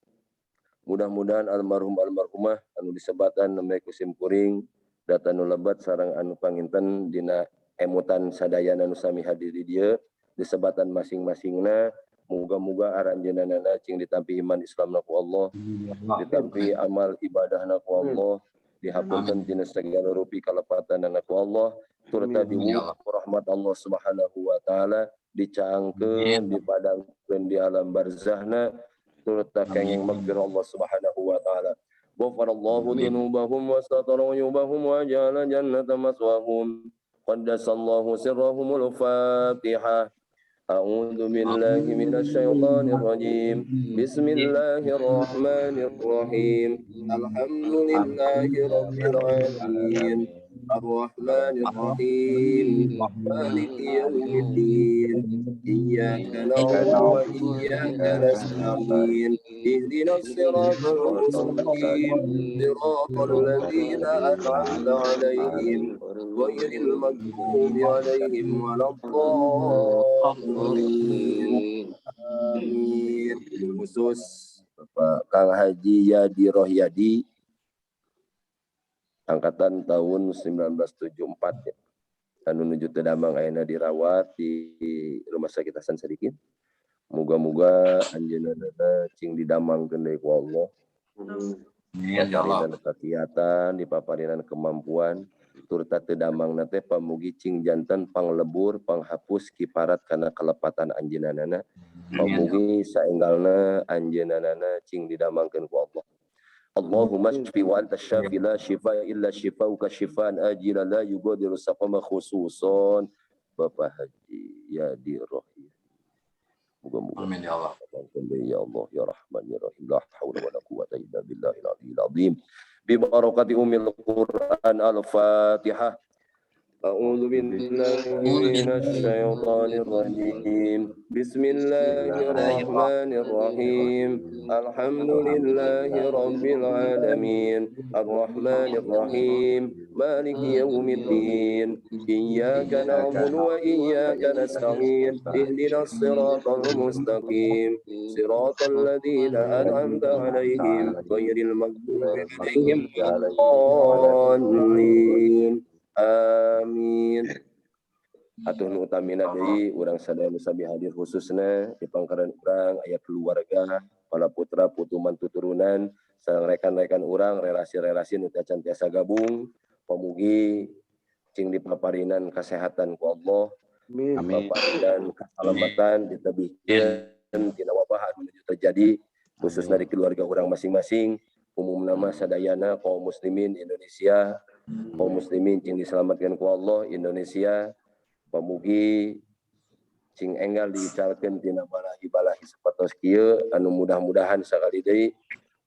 Mudah-mudahan almarhum almarhumah anu disebatan nembe ku simkuring data nu lebat sareng anu panginten dina emutan sadayana nu sami hadir di dieu disebatan masing-masingna. Muga-muga aranjeunana cing ditampi iman Islamna ku Allah, ditampi amal ibadahna ku Allah, dihapunten tina segala rupi kalepatanana ku Allah, turta diwuh rahmat Allah Subhanahu wa taala, dicaangkeun dipadangkeun di alam barzahna, turta kenging magfirah Allah Subhanahu wa taala. Ghafarallahu dzunubahum wa satara uyubahum wa ja'ala jannata maswahum. Qaddasallahu sirrahumul Fatihah. A'udzu billahi minasy syaithanir rajim. Bismillahirrahmanirrahim. Alhamdulillahi rabbil alamin. Arrahmanir rahim. Maliki yaumiddin. Iyyaka na'budu wa iyyaka nasta'in. Ihdinas siratal mustaqim. Siratal ladzina an'amta 'alaihim ghairil maghdubi 'alaihim waladdallin. Amin. Khusus Bapak Kang Haji Yadi Rohyadi, angkatan tahun 1974 ya. Anu nuju teu damang ayeuna dirawat di Rumah Sakit Hasan Sadikin. Muga-muga anjeunna cing didamangkeun deui ku Allah. Amin ya Allah. Dipaparinan kakiatan, dipaparinan kemampuan, turta teu damangna teh pamugi cing janten panglebur, panghapus kiparat kana kelepatan anjeunna. Pamugi saenggalna anjeunna cing didamangkeun ku Allah. Allahumma shfi wa anta syafi la shifa illa shifauka shifaan ajila la yugadiru saqama khususan Bapak Haji Yadi Rohim. Muga-muga. Amin ya Allah. Ya Allah ya Rahman ya Rahim. La haula wala quwwata illa billahil aliyyil azim. Bi barakati ummil Quran al-Fatihah. A'udzu billahi minasy syaithanir rajim. Bismillahirrahmanirrahim. Alhamdulillahi rabbil alamin. Arrahmanir rahim. Maliki yaumiddin. Iyyaka na'budu wa iyyaka nasta'in. Ihdinas siratal mustaqim. Siratal ladzina an'amta 'alaihim ghairil maghdubi 'alaihim waladdallin. Amin. Atuh nu utamina deui urang sadaya nu sami hadir khususna di pangkaran urang aya keluarga, para putra putu mantu turunan, sareng rekan-rekan urang, relasi-relasi nu tacan tiasa gabung. Pamugi cing dipaparinan kesehatan ku Allah. Amin. Dipaparinan keselamatan ditebihkeun tina wabah anu nuju terjadi khususna di keluarga urang masing-masing, umumna mah sadayana kaum muslimin Indonesia, kaum muslimin cing diselamatkan ku Allah Indonesia. Pamugi cing enggal diicalkeun tina balahi-balahi sapertos kieu anu mudah-mudahan sakali deui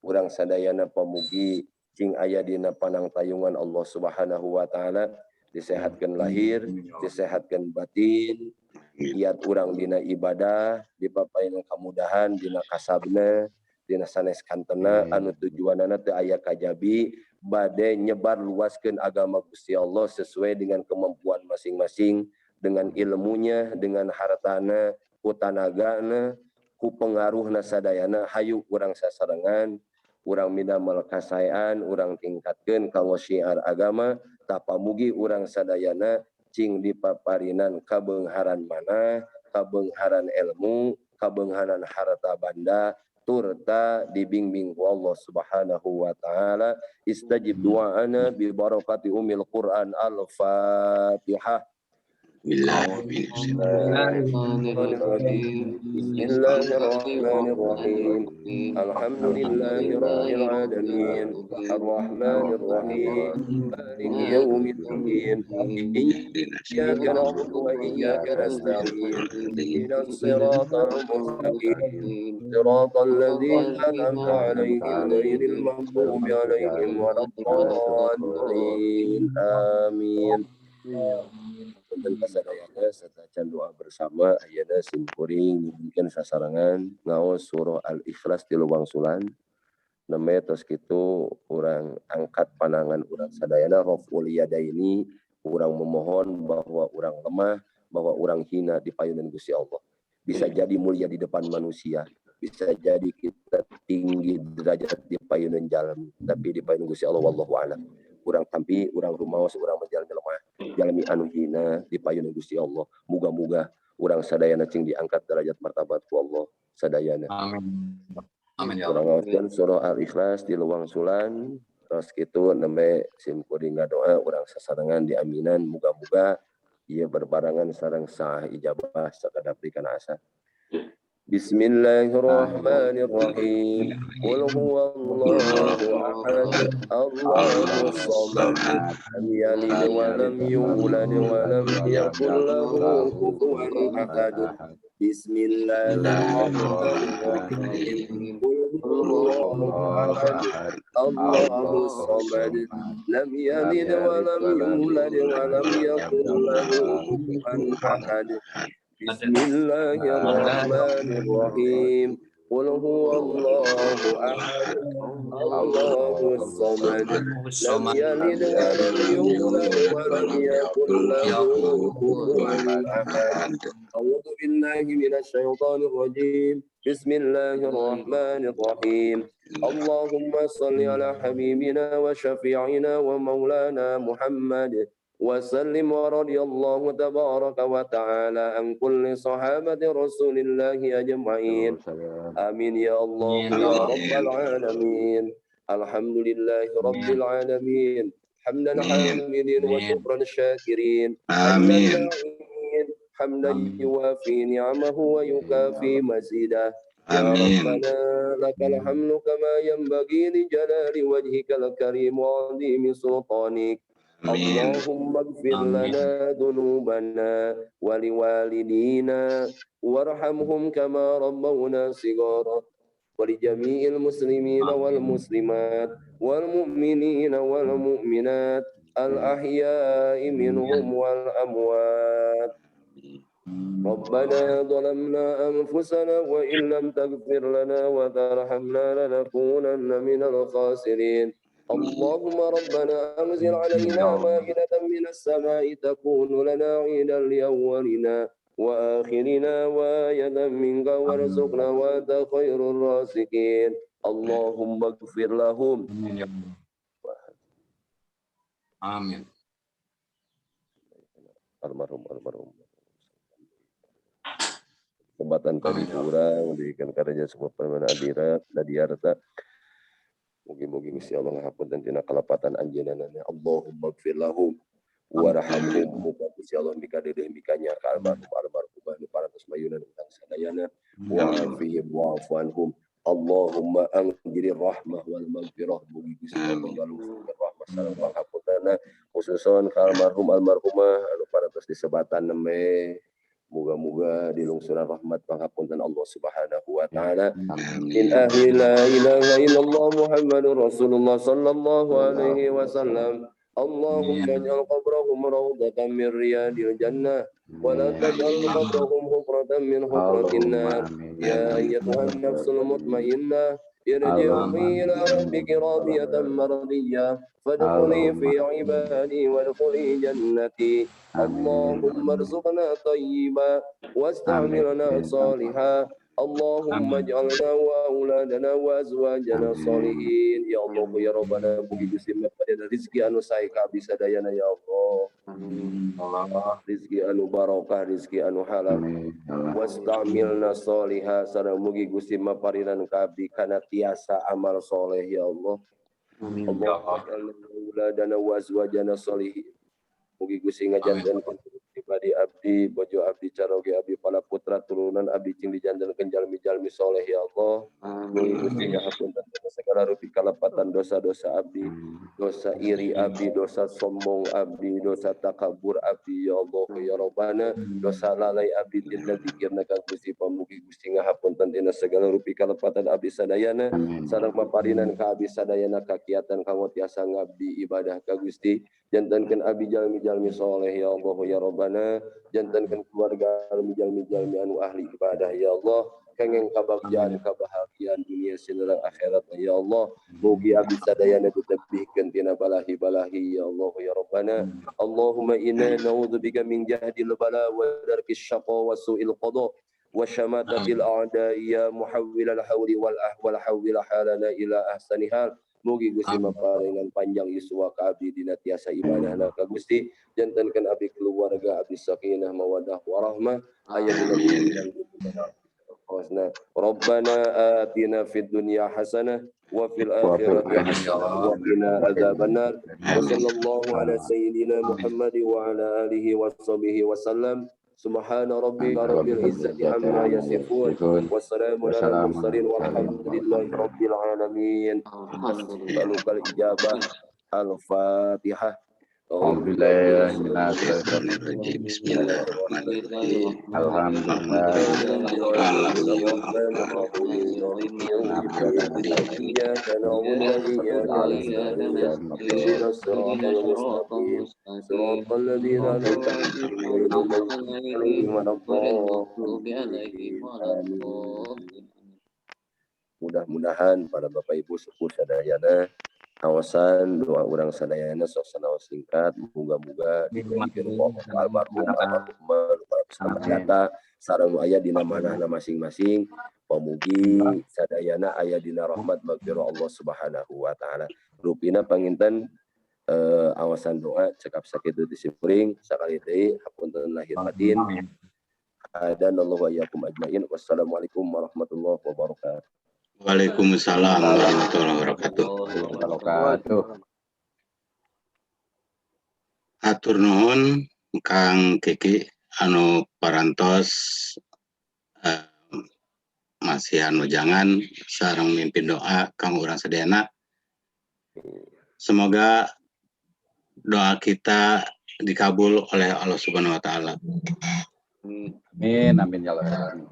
urang sadayana pamugi cing aya dina panangtayungan Allah Subhanahu wa taala, disehatkeun lahir, disehatkeun batin, giat urang dina ibadah, dipaparin kamudahan dina kasabna, dina sanes kantena anu tujuanana teu aya kajabi bade nyebar luaskeun agama Gusti Allah sesuai dengan kemampuan masing-masing, dengan ilmunya, dengan hartana, ku tanagana, ku pengaruhna sadayana. Hayu urang sasarengan, urang midamel kasaean, urang tingkatkeun kanggo syiar agama, tapamugi urang sadayana cing dipaparinan kabeungharan mana, kabeungharan ilmu, kabeungharan harta banda, turta dibimbing ku Allah Subhanahu wa taala. Istajib du'ana bi barakati umil Quran. Al-Fatihah. Bismillahirrahmanirrahim. Alhamdulillahi rabbil alamin. Arrahmanir rahim. Maliki yaumiddin. Iyyaka na'budu wa iyyaka nasta'in. Ihdinas siratal mustaqim. Siratal ladzina an'amta 'alaihim ghairil maghdubi 'alaihim waladdallin. Amin. Punten kasadayana satacan doa bersama ayeuna simkuring mungkin sasarengan ngaos surah Al-Ikhlas tilu wangsulan. Namanya terus kitu urang angkat panangan urang sadayana raful yadaini, urang memohon bahwa urang lemah, bahwa urang hina di payunan Gusti Allah. Bisa jadi mulia di depan manusia, bisa jadi kita tinggi derajat di payunan jalan, tapi di payunan Gusti Allah wallahu a'lam. Urang tampi, urang rumaos, urang menjalmi lemah, jalmi anu hina di payunan Gusti Allah. Muga-muga urang sadayana cing diangkat derajat martabat ku Allah sadayana. Amin. Amin ya Allah. Urang ngaoskeun surah Al-Ikhlas di luang sulan, terus kitu nembe sim kuring ngadoa urang sasarengan diaminan, muga-muga ieu berbarengan sareng sah ijabah sakadap kana asa. Bismillahirrahmanirrahim. Qul huwallahu ahad, Allahus samad, lam yalid wa lam yulad wa lam yakul lahu kufuwan ahad. Bismillahirrahmanirrahim. Qul huwallahu ahad, Allahus samad, lam yalid wa lam yulad wa lam yakul lahu kufuwan ahad. Bismillahirrahmanirrahim. Qul huwallahu ahad, Allahus samad, lam yalid wa lam yulad wa lam yakul lahu kufuwan ahad. A'udzu billahi minasy syaithanir rajim. Bismillahirrahmanirrahim. Allahumma shalli ala habibina wa syafi'ina wa maulana Muhammad wa sallim wa radiyallahu tabaraka wa ta'ala an kulli sahabati rasulillahi ajma'in. Amin ya Allah ya rabbal alamin. Alhamdulillahi rabbil alamin. Hamdan hamidin wa syukran syakirin. Amin. Hamdan yuwafi ni'amahu wa yukafi mazidah. Ya Rabbana lakal hamdu kama yanbaghi li jalali wajhikal karim wa 'azimi sultanik. Allahumma ighfir lana dhunubana wa liwalidina warhamhum kama rabbawna shighara wa li jami'il muslimina wal muslimat wal mu'minina wal mu'minat al ahya'i minhum wal amwat. Rabbana zalamna anfusana wa in lam taghfir lana wa tarhamna lanakunanna minal khasirin. Allahumma rabbana anzil alaina ma'idatan minas sama'i takunu lana 'idan li awwalina wa akhirina wa ayatan minka warzuqna wa anta khairur raziqin. Allahumma ighfir lahum. Amin. Almarhum almarhum. Kesempatan tadi kurang diberikan karya sebuah permainan adira nadiarta. Mugi-mugi Gusti Allah ngahapunten tina kalepatan anjeunna. Allahumma ighfir lahum warhamhum. Muga Gusti Allah mikadeudeuh mikanya ka almarhum almarhumah nu parantos mayunan urang sadayana wa afihim wa'fu anhum. Allahumma anjlir rahmah wal maghfirah. Mugi Gusti Allah ngalungsukeun rahmah sareng panghapuntenna khususon ka almarhum almarhumah anu parantos disebatan nembe. Moga-moga dilungsuran rahmat panghapunten Allah Subhanahu wa taala. In ahli la ilaha illallah Muhammadur Rasulullah sallallahu alaihi wasallam. Allahumma ij'al qabrahum rawdatan min riyadil jannah wa la taj'al qabrahum hufratan min hufratin nar. Ya ayyatuhan nafsul mutmainnah irji'i ila rabbiki radiyatan mardiyah fadkhuli fi ibadi wadkhuli jannati. Allahumma arzuqna tayyiba wasta'milna salihan. Allahumma ij'alna wa auladana wa azwajana salihin. Ya Allah ya Rabbana, mugi Gusti mapadana rezeki anu sae ka abdi sadayana ya Allah. Allah rezeki anu barokah, rezeki anu halal. Wasta'milna salihan, sareng mugi Gusti maparinan ka abdi kana tiasa amal soleh ya Allah. Allahumma ij'alna wa auladana wa azwajana salihin. Mugi Gusti ngajantenkeun pribadi abdi, bojo abdi, caroge abdi, para putra turunan abdi cing dijantenkeun jalmi-jalmi soleh ya Allah. Mugi Gusti ngahapunten segala rupi kalepatan dosa-dosa abdi, dosa iri abdi, dosa sombong abdi, dosa takabur abdi ya Allah ya Rabbana, dosa lalai abdi tina dikirna ka Gusti. Pamugi Gusti ngahapunten tina segala rupi kalepatan abdi sadayana, sareng maparinan ka abdi sadayana kakiatan kanggo tiasa ngabdi ibadah ka Gusti. Jantenkeun abdi jalmi-jalmi soleh ya Allah ya Rabbana, jantenkeun keluarga jalmi-jalmi anu ahli ibadah ya Allah. Kenging kabagjaan kebahagiaan dunia sinareng akhirat, ya Allah. Mugi abdi sadayana ditebihkeun tina balahi-balahi, ya Allah ya Rabbana. Allahumma inna na'udzubika min jahdil bala wa darkis syaqa wa su'il qada wa syamatatil a'da'i ya muhawwilal hawli wal ahwal, hawwil halana ila ahsani hal. Mugi Gusti maparingan panjang yuswa ka abdi dina tiasa ibadahna ka Gusti. Jantenkeun abdi, keluarga abdi, sakinah, mawaddah, warahmah, aya dina. Rabbana atina fid dunya hasanah wa fil akhirati hasanah wa qina adzabannar. Wa sallallahu ala sayyidina Muhammad wa ala alihi wa sahbihi wa sallam. Subhana rabbika rabbil izzati amma yasifun wa salamun ala mursalin walhamdulillahi rabbil alamin. Nas'alukal ijabah. Al-Fatihah. Bismillahirrahmanirrahim. Alhamdulillah. إياك نعبد وإياك نستعين، اهدنا الصراط المستقيم، صراط الذين أنعمت عليهم غير المغضوب عليهم ولا الضالين. Mudah-mudahan para Bapak Ibu sepuh sadayana awasan doa urang sadayana, sok sanaos singkat, muga-muga dijadikan almarhum almarhumah selamat data sareng nu aya dina manahna masing-masing. Pamugi sadayana aya dina rahmat magfirah Allah Subhanahu wa taala. Rupina panginten awasan doa cekap sakitu ti simkuring. Sakali deui hapunten lahir batin. Hadanallahu wa iyyakum ajmain. Wassalamualaikum warahmatullahi wabarakatuh. Waalaikumsalam warahmatullahi wabarakatuh. Wabarakatuh. Hatur nuhun Kang Kiki anu parantos masih anu jangan sareng mimpin doa kang urang sadayana. Semoga doa kita dikabul oleh Allah Subhanahu wa taala. Amin amin ya Allah.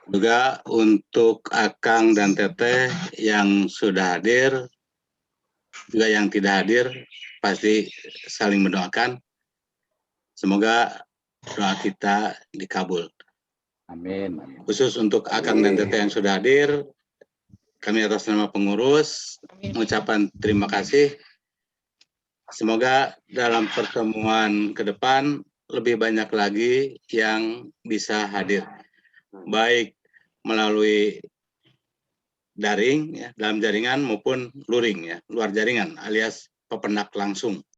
Juga untuk Akang dan Teteh yang sudah hadir, juga yang tidak hadir, pasti saling mendoakan. Semoga doa kita dikabul. Amin. Amin. Khusus untuk Akang dan Teteh yang sudah hadir, kami atas nama pengurus mengucapkan terima kasih. Semoga dalam pertemuan ke depan lebih banyak lagi yang bisa hadir, baik melalui daring ya, dalam jaringan maupun luring ya, luar jaringan alias pependak langsung.